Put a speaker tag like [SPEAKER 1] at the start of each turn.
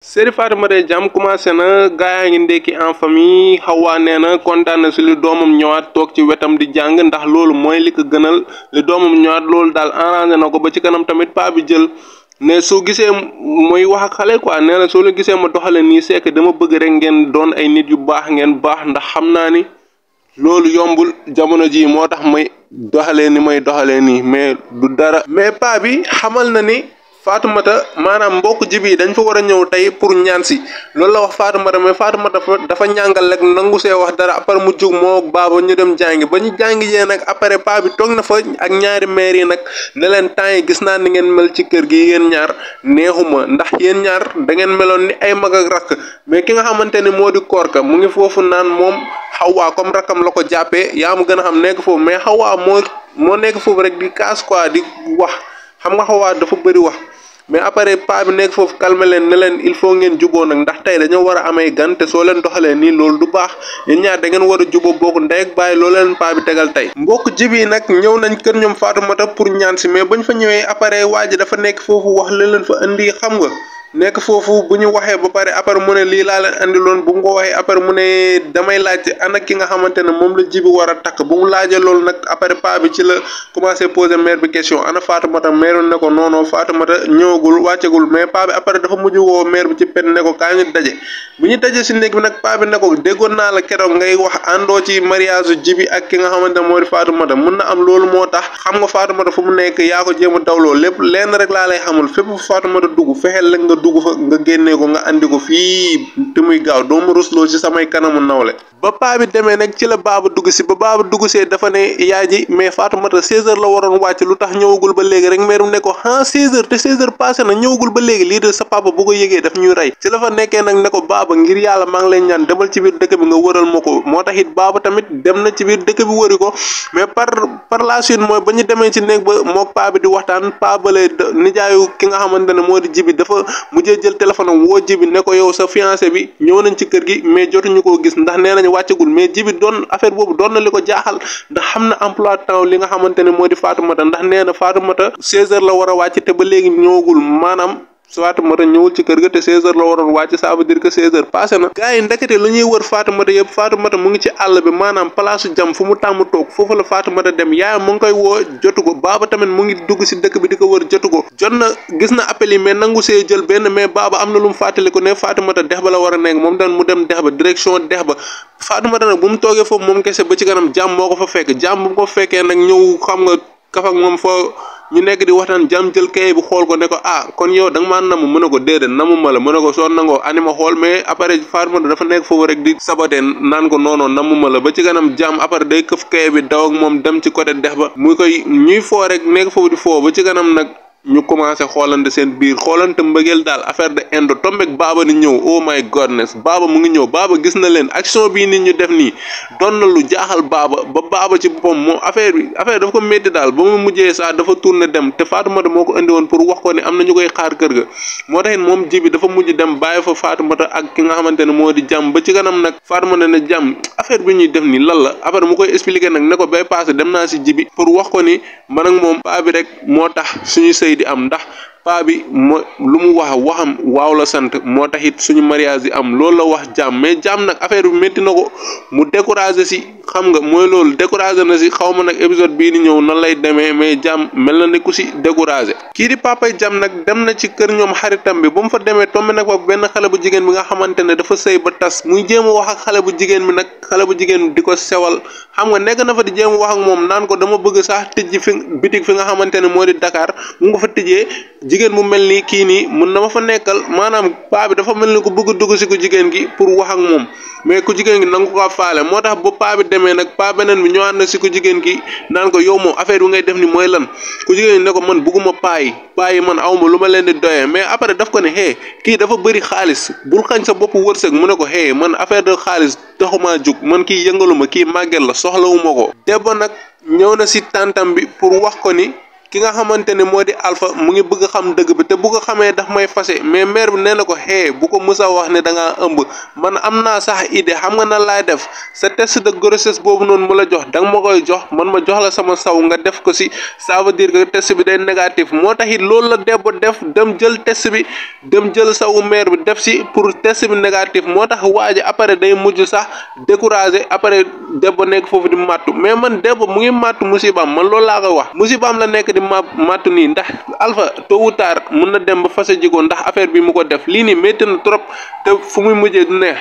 [SPEAKER 1] Série Fatoumata Thiam commencé na gaa yaa ngi ndekki en famille Hawa nee na kontaan na si li doomam ñëwaat toog ci wetam di jàng ndax loolu mooy li ko gënal li doomam ñëwaat loolu daal arrangé na ko ba ci kanam tamit paa bi jël ne su gisee mooy wax ak xale quoi nee na soo leen gisee ma doxale nii c'est que dama bëgg rek ngeen doon ay nit yu baax ngeen baax ndax xam naa ni loolu yombul jamono ji moo tax may doxalee ni may doxalee nii mais du dara. mais paa bi xamal na ni Fatoumata maanaam mbokk jibi dañ fa war a ñëw tey pour ñaan si loolu la wax Fatoumata mais Fatoumata dafa ñàngal rek nangu see wax dara après mu jug moo baaba ñu dem jàngi ba ñu jàngi yee nag après paa bi toog na fa ak ñaari maire yi nag ne leen temps yi gis naa ni ngeen mel ci kër gi yéen ñaar neexuma ndax yéen ñaar da ngeen meloon ni ay mag ak rakk mais ki nga xamante ni moo di Korka mu ngi foofu naan moom Hawa comme rakkam la ko jàppee yaa mu gën a xam nekk foofu mais Hawa moo nekk foofu rek di kaas quoi di wax xam nga Hawa dafa bëri wax. mais après paa bi nekk foofu calmer leen ne leen il faut ngeen juboo nag ndax tey dañoo war a amay gan te soo leen doxalee nii loolu du baax yéen ñaar da ngeen war a juboo bokk ndey ak bàyyi loolu leen paa bi tegal tey mbokk jibi nag ñëw nañ kër ñoom Fatoumata pour ñaan si mais bañ fa ñëwee après waa ji dafa nekk foofu wax leen fa indi xam nga nekk foofu bu ñu waxee ba pare après mu ne lii laa leen andiloon bu mu ko waxee après mu ne damay laajte ana ki nga xamante ne moom la jibi war a takk bu mu laajee loolu nag après paa bi ci la commencé poser mère bi question ana Fatoumata mère ne ko non non Fatoumata ñëwagul wàccegul mais paa bi après dafa mujj woo mère bi ci pet ne ko kaa ñu daje bu ñu daje si néeg bi nag paa bi ne ko déggoon naa la keroog ngay wax àndoo ci mariage jibi ak ki nga xamante ne moo di Fatoumata mun na am loolu moo tax xam nga Fatoumata fu mu nekk yaa ko jéem a dawloo lépp lenn rek laa lay xamul fépp Fatoumata dugg fexeel la nga dugg fa nga génnee ko nga andi ko fii te muy gaaw doo ma rusloo ci samay kanamu nawle ba paa bi demee nag ci la baaba dugg si ba baaba dugg see dafa ne yaay ji mais Fatoumata 16h la waroon wàcc lu tax ñëwagul ba léegi rek meerum ne ko 16h te 16h passé na ñëwagul ba léegi lii de sa papa bu ko yëgee daf ñuy rey ci la fa nekkee nag ne ko baaba ngir yàlla maa ngi lay ñaan demal ci biir dëkk bi nga wëral ma ko moo tax it baaba tamit dem na ci biir dëkk bi wëri ko mais par la suite mooy ba ñu demee ci néeg ba mook paa bi di waxtaan paa bale nijaayu ki nga xamante ne moo di jibi dafa mujjee jël téléphone am woo jibi ne ko yow sa fiancé bi ñëw nañ ci kër gi mais jotuñu koo gis ndax nee nañ wàccagul mais jibi doon affaire boobu doon na li ko jaaxal ndax xam na emploi temps li nga xamante ne moo di Fatoumata ndax nee na Fatoumata 16h la war a wàcc te ba léegi ñëwagul maanaam Fatoumata ñëwul ci kër ga te 16h la waroon wàcc ça veut dire que 16h passé na gars yi ndekete lu ñuy wër Fatoumata yëpp Fatoumata mu ngi ci àll bi maanaam place jam fu mu tàmm toog foofu la Fatoumata dem yaayam mu ngi koy woo jotu ko baaba tamit mu ngi dugg si dëkk bi di ko wër jotu ko jot na gis na appel yi mais nangu see jël benn mais baaba am na lu mu fàttali ko ne Fatoumata dex ba la war a nekk moom dan mu dem dex ba direction dex ba Fatoumata nag bu mu toogee foofu moom kese ba ci kanam jàmm moo ko fa fekk jàmm bu mu ko fekkee nag ñëw xam nga kaf ak moom foo ñu nekk di waxtaan jàmm jël kay bi xool ko ne ko kon yow da nga maa namu mën a ko déedéet namu ma la mën a ko soo nangoo anima xool mais après Fatoumata dafa nekk foofu rek di saboté naan ko noonoon namu ma la ba ci kanam jàmm après day këf kay bi daw ak moom dem ci côté dex ba muy koy ñuy foo rek nekk foofu di foo ba ci kanam nag ñu commencé xoolante seen biir xoolante mbëggeel daal affaire de indo tombek baaba ni ñëw oh my godness baaba mu ngi ñëw baaba gis na leen action bii nit ñu def nii doon na lu jaaxal baaba ba baaba ci boppam moom affaire dafa ko métti daal ba mu mujjee sax dafa tourné dem te Fatoumata moo ko indi woon pour wax ko ne am na ñu koy xaar kër ga moo taxit moom jibi dafa mujj dem bàyyi fa Fatoumata ak ki nga xamante ne moo di jàmm ba ci kanam nag Fatoumata ne jàmm affaire bi ñuy def nii lan la après mu koy expliquer nag ne ko bay passé dem naa si jibi pour wax ko ni man ak moom paa bi rek moo tax suñu sëy di am ndax paa bi moo lu mu waxam waaw la sant moo taxit suñu mariage di am loolu la wax jàmm mais jàmm nag affaire bi métti na ko mu découragé si xam nga mooy loolu découragé na si xaw ma nag épisode bii ni ñëw nan lay demee mais jàmm mel na ne ku si découragé kii di papay jàmm nag dem na ci kër ñoom xaritam bi ba mu fa demee tombé nag fa benn xale bu jigéen bi nga xamante ne dafa sëy ba tas muy jéem a wax ak xale bu jigéen bi nag xale bu jigéen di ko sewal xam nga nekk na fa di jéem a wax ak moom naan ko dama bëgg sax tëj fi bitig fi nga xamante ne moo di Dakar mu nga fa tëjee jigéen mu mel ni kii nii mun na ma fa nekkal maanaam paa bi dafa mel ni ku bëgg dugg si ku jigéen gi pour wax ak moom mais ku jigéen gi nangu ko faale moo tax ba paa bi demee nag paa beneen bi ñëwaat na si ku jigéen gi naan ko yow moom affaire bi ngay def ni mooy lan ku jigéen gi ne ko man bëgguma paa yi man awma lu ma leen di doyee mais après daf ko ne kii dafa bëri xaalis bul xañ sa bopp wërsëg mu ne ko man affaire de xaalis taxumaa jug man kii yëngaluma kii màgget la soxlawuma ko debbo nag ñëw na si tàntam bi pour wax ko ni ki nga xamante ne moo di Alpha mu ngi bëgg xam dëgg bi te bu ko xamee daf may fase mais mère bi nee na ko bu ko mës a wax ne da ngaa ëmb man am naa sax idée xam nga nan laay def sa test de grossesse boobu noonu mu la jox da nga ma koy jox man ma jox la sama saw nga def ko si ça veut dire que test bi day négatif moo tax it loolu la Debbo def dem jël test bi dem jël sawu mère bi def si pour test bi négatif moo tax waa ji après day mujj sax découragé après Debbo nekk foofu di màttu mais man Debbo mu ngi màttu musibaam man loolu laa koy wax musibaam la nekk di màttu nii ndax Alpha tôt ou tard mën na dem ba fase jiko ndax affaire bi mu ko def lii nii métti na trop te fu muy mujjee du neex